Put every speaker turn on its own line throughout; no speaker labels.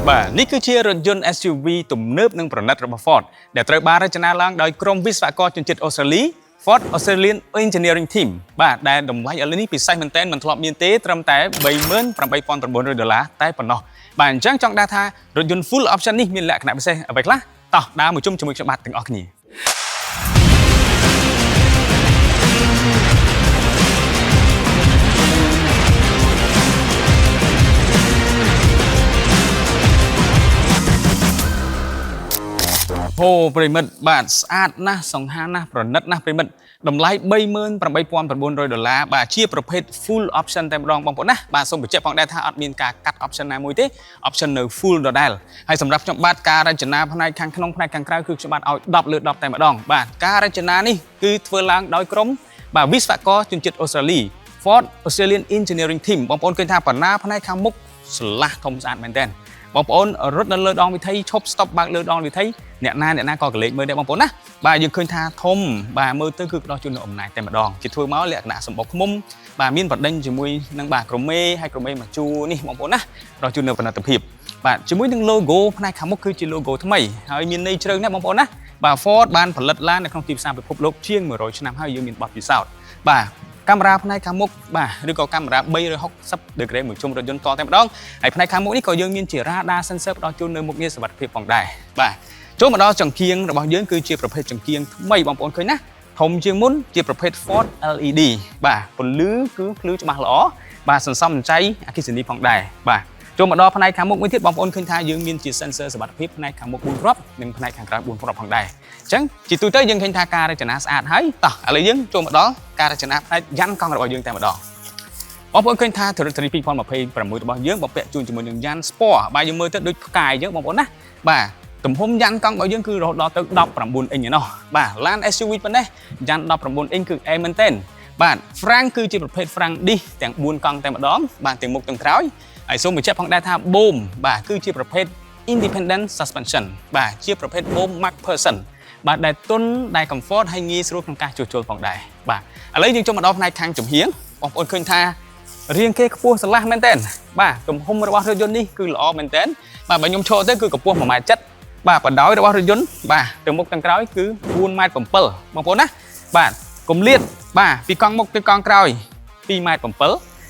បាទនេះគឺជារថយន្ត SUV ទំនើបនិងប្រណិតរបស់ Ford ដែលត្រូវបានរចនាឡើងដោយក្រុមវិស្វករជនជាតិអូស្ត្រាលី Ford Australian Engineering Team បាទដែលតម្លៃឥឡូវនេះពិសេសមែនទែនមិនធ្លាប់មានទេត្រឹមតែ38,900ដុល្លារតែប៉ុណ្ណោះបាទអញ្ចឹងចង់ដឹងថារថយន្ត full option នេះមានលក្ខណៈពិសេសអ្វីខ្លះតោះដើរមកជុំជាមួយខ្ញុំបាទទាំងអស់គ្នា ហូប្រិមិត្តបាទស្អាតណាស់សង្ហាណាស់ប្រណិតណាស់ប្រិមិត្តតម្លៃ38,900ដុល្លារបាទជាប្រភេទ full option តែម្ដងបងប្អូនណាបាទសូមបញ្ជាក់ផងដែរថាអត់មានការកាត់ option ណាមួយទេ option នៅ full ដដែលហើយសម្រាប់ខ្ញុំបាទការរចនាផ្នែកខាងក្នុងផ្នែកខាងក្រៅគឺខ្ញុំបាទឲ្យ10លើ10តែម្ដងបាទការរចនានេះគឺធ្វើឡើងដោយក្រុមបាទវិស្វករជនជាតិអូស្ត្រាលី Ford Australian Engineering Team បងប្អូនឃើញថាបណ្ណាផ្នែកខាងមុខស្រឡះធំស្អាតមែនទែនបងប្អូនរត់នៅលើដងវិថីឈប់ stop បើកលើដងវិថីអ្នកណាអ្នកណាក៏កលេចមើលដែរបងប្អូនណាបាទយើងឃើញថាធំបាទមើលទៅគឺផ្ដោះជូននូវអំណាចតែម្ដងជាធ្វើមកលក្ខណៈសម្បុកឃ្មុំបាទមានប្រដេញជាមួយនឹងបាទក្រមេហើយក្រមេមួយជួរនេះបងប្អូនណាផ្ដោះជូននូវផលិតភាពបាទជាមួយនឹង logo ផ្នែកខាងមុខគឺជា logo ថ្មីហើយមានន័យជ្រៅណាស់បងប្អូនណាបាទ Ford បានផលិតឡាននៅក្នុងទីផ្សារពិភពលោកជាង100ឆ្នាំហើយយើងមានបទពិសោធន៍បាទកាមេរ៉ាផ្នែកខាងមុខបាទឬក៏កាមេរ៉ា360ដឺក្រេមួយជុំរថយន្តតតែម្ដងហើយផ្នែកខាងមុខនេះក៏យើងមានជា radar sensor ផ្ដល់ជូននៅមុខងារសុវត្ថិភាពផងដែរបាទចូលមកដល់ចង្គៀងរបស់យើងគឺជាប្រភេទចង្គៀងថ្មីបងប្អូនឃើញណាធំជាងមុនជាប្រភេទ Ford LED បាទពន្លឺគឺភ្លឺច្បាស់ល្អបាទសន្សំសំចៃអគ្គិសនីផងដែរបាទចូលមកដល់ផ្នែកខាងមុខមួយទៀតបងប្អូនឃើញថាយើងមានជា sensor សុវត្ថិភាពផ្នែកខាងមុខ4គ្រាប់និងផ្នែកខាងក្រៅ4គ្រាប់ផងដែរអញ្ចឹងជាទូទៅយើងឃើញថាការរចនាស្អាតហើយតោះឥឡូវយើងចូលមកដល់ការរចនាផ្នែកយ៉ាន់កង់របស់យើងតែម្ដងបងប្អូនឃើញថា Territory 2026របស់យើងបំពាក់ជូនជាមួយនឹងយ៉ាន់ Sport បាទយើងមើលទៅដូចផ្កាយអញ្ចឹងបងប្អូនណាបាទទំហំយ៉ាន់កង់របស់យើងគឺរហូតដល់ទៅ19អ៊ីញឯណោះបាទឡាន SUV ប៉ុណ្ណេះយ៉ាន់19អ៊ីញគឺអែមែនទែនបាទហ្វ្រាំងគឺជាប្រភេទហ្វ្រាំង disc ទាំង4កង់តែម្ដងបាទទាំងមុខទាំងក្រោយហើយសូមបញ្ជាក់ផងដែរថាបូមបាទគឺជាប្រភេទ independent suspension បាទជាប្រភេទបូម MacPherson បាទដែលទន់ដែល comfort ហើយងាយស្រួលក្នុងការជួសជុលផងដែរបាទឥឡូវយើងចូលមកដល់ផ្នែកខាងចំហៀងបងប្អូនឃើញថារាងគេខ្ពស់ស្រឡះមែនទែនបាទទំហំរបស់រថយន្តនេះគឺល្អមែនទែនបាទបើខ្ញុំឈរទៅគឺកម្ពស់1.7ម៉ែត្របាទបណ្ដោយរបស់រថយន្តបាទទាំងមុខទាំងក្រោយគឺ4.7ម៉ែត្របងប្អូនណាបាទគម្លាតបាទពីកង់មុខទៅកង់ក្រោយ2.7ម៉ែត្រ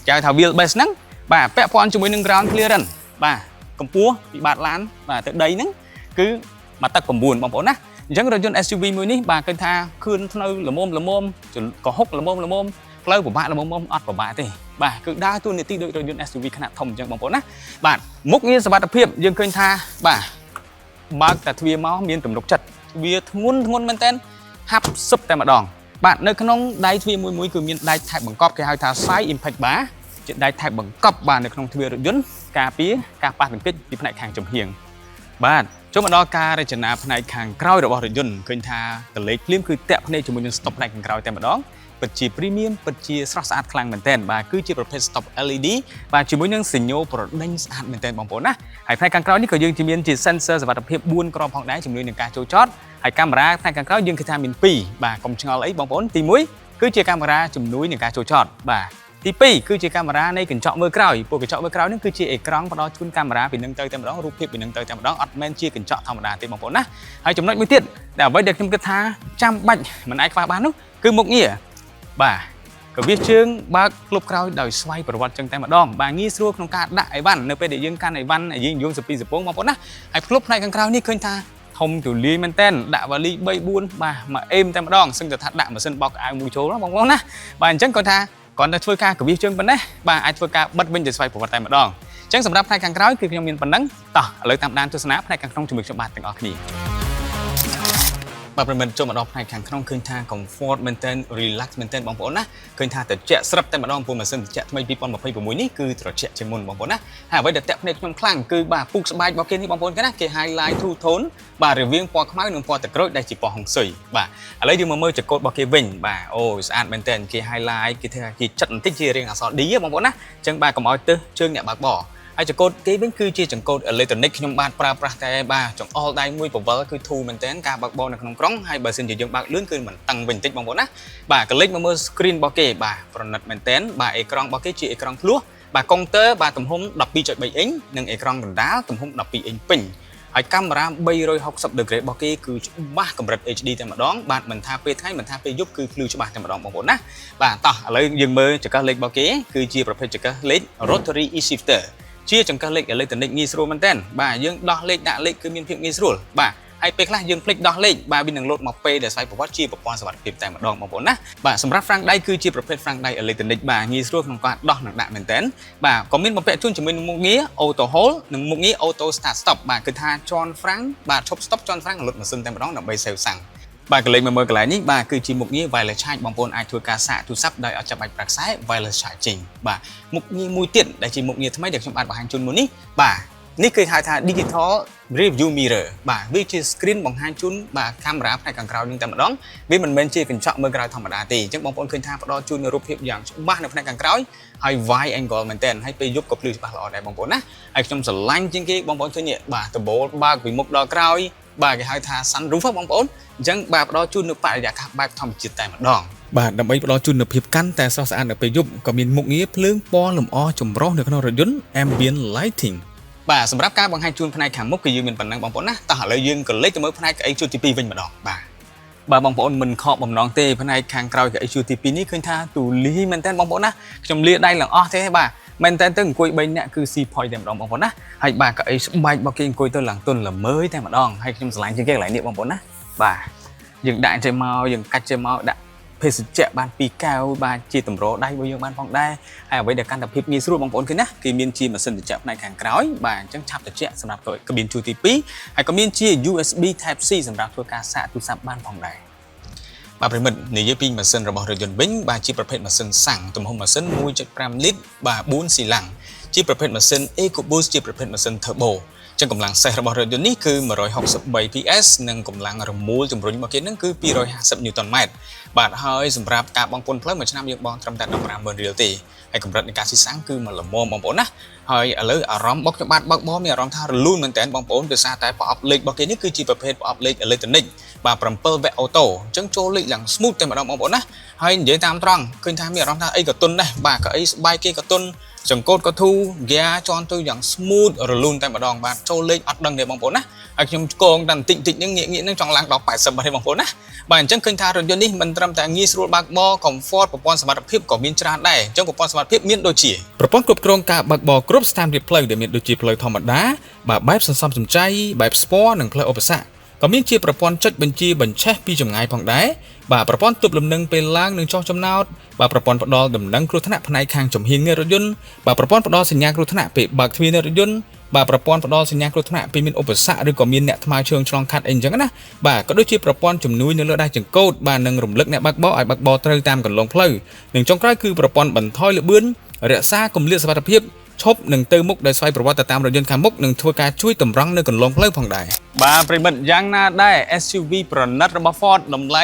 គេហៅថា wheel base ហ្នឹងបាទពាក់ព័ន្ធជាមួយនឹង ground clearance បាទកម្ពស់ពីបាតឡានបាទទៅដីហ្នឹងគឺមួយទឹក9បងប្អូនណាអញ្ចឹងរថយន្ត SUV មួយនេះបាទឃើញថាខឿនធ្នៅល្មមល្មមកុហកល្មមល្មមផ្លូវពិបាកល្មមអត់ពិបាកទេបាទគឺដើរតួនាទីដូចរថយន្ត SUV ខ្នាតធំអញ្ចឹងបងប្អូនណាបាទមុខងារសុវត្ថិភាពយើងឃើញថាបាទបើកតែទ្វារមកមានទំនុកចិត្តទ្វារធ្ងន់ធ្ងន់មែនតើហាប់សឹបតែម្ដងបាទនៅក្នុងដៃទ្វារមួយមួយគឺមានដែកថែបបង្កប់គេហៅថា side impact bar ជាដែកថែបបង្កប់បាទនៅក្នុងទ្វាររថយន្តការពារការប៉ះទង្គិចពីផ្នែកខាងចំហៀងបាទចូលមកដល់ការរចនាផ្នែកខាងក្រោយរបស់រថយន្តឃើញថាកលេចភ្លាមគឺតាក់ភ្នែកជាមួយនឹង stop ផ្នែកខាងក្រោយតែម្ដងពិតជា premium ពិតជាស្រស់ស្អាតខ្លាំងមែនទែនបាទគឺជាប្រភេទ stop LED បាទជាមួយនឹងសញ្ញាប្រដេញស្អាតមែនទែនបងប្អូនណាហើយផ្នែកខាងក្រោយនេះក៏យើងជាមានជា sensor សុវត្ថិភាព4គ្រាប់ផងដែរជំនួយនឹងការចូលចតហើយកាមេរ៉ាផ្នែកខាងក្រោយយើងឃើញថាមាន2បាទកុំឆ្ងល់អីបងប្អូនទី1គឺជាកាមេរ៉ាជំនួយនឹងការចូលចតបាទទី2គឺជាកាមេរ៉ានៃកញ្ចក់មើលក្រោយពួកកញ្ចក់មើលក្រោយនេះគឺជាអេក្រង់ផ្ដល់ជូនកាមេរ៉ាពីនឹងទៅតែម្ដងរូបភាពពីនឹងទៅតែម្ដងអត់មែនជាកញ្ចក់ធម្មតាទេបងប្អូនណាហើយចំណុចមួយទៀតដែលអ្វីដែលខ្ញុំគិតថាចាំបាច់មិនអាចខ្វះបាននោះគឺមុខងារបាទកវាសជើងបើកក្លុបក្រោយដោយស្វ័យប្រវត្តិចឹងតែម្ដងបាទងាយស្រួលក្នុងការដាក់អីវ៉ាន់នៅពេលដែលយើងកាន់អីវ៉ាន់យើងយងសពីសពងបងប្អូនណាហើយក្លុបផ្នែកខាងក្រៅនេះឃើញថាធំទូលាយមែនតើដាក់វ៉ាលី3 4បាទមកអេមតែម្ដងសឹងតែថាដាក់ម៉ាស៊ីនបោកក្អៅមួយចូលបងប្អូនណាបាទអញ្ចឹងគាត់ថាគ្រាន់តែធ្វើការកវាសជើងប៉ុណ្ណេះបាទអាចធ្វើការបិទវិញទៅស្វ័យប្រវត្តិតែម្ដងអញ្ចឹងសម្រាប់ផ្នែកខាងក្រោយគឺខ្ញុំមានប៉ុណ្ណឹងតោះឥឡូវតាមដានទស្សនាផ្នែកខាងក្នុងជាមួយខ្ញុំបាទទាំងអស់គ្នាបាទប្រិមិត្តចូលមកដល់ផ្នែកខាងក្នុងឃើញថា comfort មែនទែន relax មែនទែនបងប្អូនណាឃើញថាត្រជាក់ស្រាប់តែម្ដងព្រោះម៉ាស៊ីនត្រជាក់ថ្មី2026នេះគឺត្រជាក់ជាងមុនបងប្អូនណាហើយអ្វីដែលតាក់ភ្នែកខ្ញុំខ្លាំងគឺបាទពូកស្បែករបស់គេនេះបងប្អូនគេណាគេ highlight two tone បាទរវាងពណ៌ខ្មៅនិងពណ៌ទឹកក្រូចដែលជាពណ៌ហុងស៊ុយបាទឥឡូវយើងមកមើលចង្កូតរបស់គេវិញបាទអូស្អាតមែនទែនគេ highlight គេថាគេចិត្តបន្តិចជារាងអក្សរ D បងប្អូនណាអញ្ចឹងបាទកុំឲ្យទើសជើងអ្នកបើកបរហើយចង្កូតគេវិញគឺជាចង្កូតអេឡិចត្រូនិកខ្ញុំបាទប្រើប្រាស់តែបាទចង្អុលដៃមួយពវល់គឺធូរមែនទែនការបើកបរនៅក្នុងក្រុងហើយបើសិនជាយើងបើកលឿនគឺមិនតឹងវិញបន្តិចបងប្អូនណាបាទកលេចមកមើល screen របស់គេបាទប្រណិតមែនទែនបាទអេក្រង់របស់គេជាអេក្រង់ភ្លោះ បាទកុងទ័របាទទំហំ12.3អ៊ីញនិងអេក្រង់កណ្ដាលទំហំ12អ៊ីញពេញហើយកាមេរ៉ា360 degree របស់គេគឺច្បាស់កម្រិត HD តែម្ដងបាទមិនថាពេលថ្ងៃមិនថាពេលយប់គឺភ្លឺច្បាស់តែម្ដងបងប្អូនណាបាទតោះឥឡូវយើងមើលចង្កឹះលេខរបស់គេគឺជាប្រភេទចង្កឹះលេខ rotary e-shifter ជាចង្កឹះលេខអេឡិចត្រូនិកងាយស្រួលមែនទែនបាទយើងដោះលេខដាក់លេខគឺមានភាពងាយស្រួលបាទហើយពេលខ្លះយើងភ្លេចដោះលេខបាទវានឹងលោតមកពេលដែលស្វ័យប្រវត្តិជាប្រព័ន្ធសុវត្ថិភាពតែម្ដងបងប្អូនណាបាទសម្រាប់ហ្វ្រាំងដៃគឺជាប្រភេទហ្វ្រាំងដៃអេឡិចត្រូនិកបាទងាយស្រួលក្នុងការដោះនិងដាក់មែនទែនបាទក៏មានបំពាក់ជូនជាមួយនឹងមុខងារ auto hold និងមុខងារ auto start stop បាទគឺថាជាន់ហ្វ្រាំងបាទឈប់ stop ជាន់ហ្វ្រាំងលុតម៉ាស៊ីនតែម្ដងដើម្បីសេវសាំងបាទកន្លែងមកមើលកន្លែងនេះបាទគឺជាមុខងារ wireless charge បងប្អូនអាចធ្វើការសាកទូរស័ព្ទដោយអត់ចាំបាច់ប្រើខ្សែ wireless charging បាទមុខងារមួយទៀតដែលជាមុខងារថ្មីដែលខ្ញុំបានបង្ហាញជូនមុននេះបាទនេះគឺហៅថា digital rearview mirror បាទវាជា screen បង្ហាញជូនបាទកាមេរ៉ាផ្នែកខាងក្រោយនឹងតែម្ដងវាមិនមែនជាកញ្ចក់មើលក្រោយធម្មតាទេអញ្ចឹងបងប្អូនឃើញថាផ្ដល់ជូននូវរូបភាពយ៉ាងច្បាស់នៅផ្នែកខាងក្រោយហើយ wide angle មែនទែនហើយពេលយប់ក៏ភ្លឺច្បាស់ល្អដែរបងប្អូនណាហើយខ្ញុំស្រឡាញ់ជាងគេបងប្អូនឃើញនេះបាទដំបូលបើកពីមុខដល់ក្រោយបាទគេហៅថា sunroof ហ៎បងប្អូនអញ្ចឹងបាទផ្ដល់ជូននូវបរិយាកាសបែបធម្មជាតិតែម្ដងបាទដើម្បីផ្ដល់ជូននូវភាពកាន់តែស្រស់ស្អាតនៅពេលយប់ក៏មានមុខងារភ្លើងពណ៌លម្អចម្រុះនៅក្នុងរថយន្ត ambient lighting បាទសម្រាប់ការបង្ហាញជូនផ្នែកខាងមុខគឺយើងមានប៉ុណ្ណឹងបងប្អូនណាតោះឥឡូវយើងក៏លេចទៅមើលផ្នែកកៅអីជួរទី2វិញម្ដងបាទបាទបងប្អូនមិនខកបំណងទេផ្នែកខាងក្រោយកៅអីជួរទី2នេះឃើញថាទូលាយមែនតើបងប្អូនណាខ្ញុំលាដៃឡើងអស់ទេបាទមែនតើទៅអង្គុយ3នាក់គឺស៊ីផុយតែម្ដងបងប្អូនណាហើយបាទកៅអីស្បែករបស់គេអង្គុយទៅឡើងទន់ល្មើយតែម្ដងហើយខ្ញុំស្រឡាញ់ជាងគេកន្លែងនេះបងប្អូនណាបាទយើងដាក់ចេញមកយើងកាច់ចេញមកដាក់ភេសជ្ជៈបានពីរកែវបាទជាតម្រដៃរបស់យើងបានផងដែរហើយអ្វីដែលកាន់តែភាពងាយស្រួលបងប្អូនឃើញណាគេមានជាម៉ាស៊ីនត្រជាក់ផ្នែកខាងក្រោយបាទអញ្ចឹងឆាប់ត្រជាក់សម្រាប់កាបៀនជួរទី2ហើយក៏មានជា USB Type C សម្រាប់ធ្វើការសាកទូរស័ព្ទបានផងដែរបាទប្រិមិត្តនិយាយពីម៉ាស៊ីនរបស់រថយន្តវិញបាទជាប្រភេទម៉ាស៊ីនសាំងទំហំម៉ាស៊ីន1.5លីត្របាទ4ស៊ីឡាំងជាប្រភេទម៉ាស៊ីន EcoBoost ជាប្រភេទម៉ាស៊ីន Turbo ចឹងកម្លាំងសេះរបស់រថយន្តនេះគឺ163 PS និងកម្លាំងរមូលជំរុញរបស់គេនឹងគឺ250 Newton m បាទហើយសម្រាប់ការបង់ពន្ធផ្លូវមួយឆ្នាំយើងបង់ត្រឹមតែ150,000រៀលទេហើយកម្រិតនៃការស៊ីសាំងគឺមកល្មមបងប្អូនណាហើយឥឡូវអារម្មណ៍របស់ខ្ញុំបាទបើកបរមានអារម្មណ៍ថារលូនមែនតើបងប្អូនដោយសារតែប្រអប់លេខរបស់គេនេះគឺជាប្រភេទប្រអប់លេខអេឡិចត្រូនិកបាទ7វគ្គ auto អញ្ចឹងចូលលេខឡើង smooth តែម្ដងបងប្អូនណាហើយនិយាយតាមត្រង់ឃើញថាមានអារម្មណ៍ថាអីក៏ទន់ដែរបាទក៏អីស្បែកគេក៏ទន់ចង្កូតក៏ធូរហ្គាជន់ទៅយ៉ាង smooth រលូនតែម្ដងបាទចូលលេខអត់ដឹងទេបងប្អូនណាហើយខ្ញុំឆ្កងតែបន្តិចតិចហ្នឹងងាកងាកហ្នឹងចង់ឡើងដល់80បាត់ទេបងប្អូនណាបាទអញ្ចឹងឃើញថារថយន្តនេះមិនត្រឹមតែងាយស្រួលបើកបរ comfort ប្រព័ន្ធសុវត្ថិភាពក៏មានច្រើនដែរអញ្ចឹងប្រព័ន្ធសុវត្ថិភាពមានដូចជាប្រព័ន្ធគ្រប់គ្រងការបើកបរគ្រប់ស្ថានភាពផ្លូវដែលមានដូចជាផ្លូវធម្មតាបាទបែបសន្សំសំចៃបែបស្ព័រនិងផ្លូវឧបសគ្គក៏មានជាប្រព័ន្ធចុចបញ្ជាបញ្ឆេះពីចម្ងាយផងដែរបាទប្រព័ន្ធទប់លំនឹងពេលឡើងនិងចុះចំណោតបាទប្រព័ន្ធផ្ដល់ដំណឹងគ្រោះថ្នាក់ផ្នែកខាងចំហៀងនៃរថយន្តបាទប្រព័ន្ធផ្ដល់សញ្ញាគ្រោះថ្នាក់ពេលបើកទ្វារនៃរថយន្តបាទប្រព័ន្ធផ្ដល់សញ្ញាគ្រោះថ្នាក់ពេលមានឧបសគ្គឬក៏មានអ្នកថ្មើរជើងឆ្លងកាត់អីអញ្ចឹងណាបាទក៏ដូចជាប្រព័ន្ធជំនួយនៅលើដៃចង្កូតបាទនិងរំលឹកអ្នកបើកបរឲ្យបើកបរត្រូវតាមកន្លងផ្លូវនិងចុងក្រោយគឺប្រព័ន្ធបន្ថយល្បឿនរក្សាគម្លាតសុវត្ថិភាពឈប់និងទៅមុខដោយស្វ័យប្រវត្តិទៅតាមរថយន្តខាងមុខនិងធ្វើការជួយតម្រង់នៅកន្លងផ្លូវផងដែរបាទប្រិមិត្តយ៉ាងណាដែរ SUV ប្រណិតរបស់ Ford តម្លៃ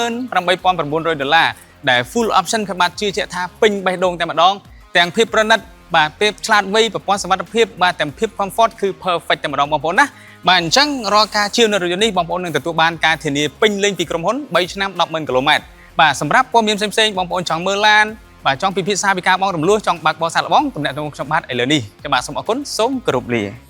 38,900ដុល្លារដែល full option ខ្ញុំបាទជឿជាក់ថាពេញបេះដូងតែម្ដងទាំងភាពប្រណិតបាទភាពឆ្លាតវៃប្រព័ន្ធសុវត្ថិភាពបាទទាំងភាព comfort គឺ perfect តែម្ដងបងប្អូនណាបាទអញ្ចឹងរាល់ការជាវនៅរថយន្តនេះបងប្អូននឹងទទួលបានការធានាពេញលេញពីក្រុមហ៊ុន3ឆ្នាំ100,000គីឡូម៉ែត្របាទសម្រាប់ព័ត៌មានផ្សេងៗបងប្អូនចង់មើលឡានបាទចង់ពិភាក្សាពីការបង់រំលោះចង់បើកបរសាកល្បងទំនាក់ទំនងខ្ញុំបាទឥឡូវនេះខ្ញុំបាទសូមអរគុណសូមគោរពលា។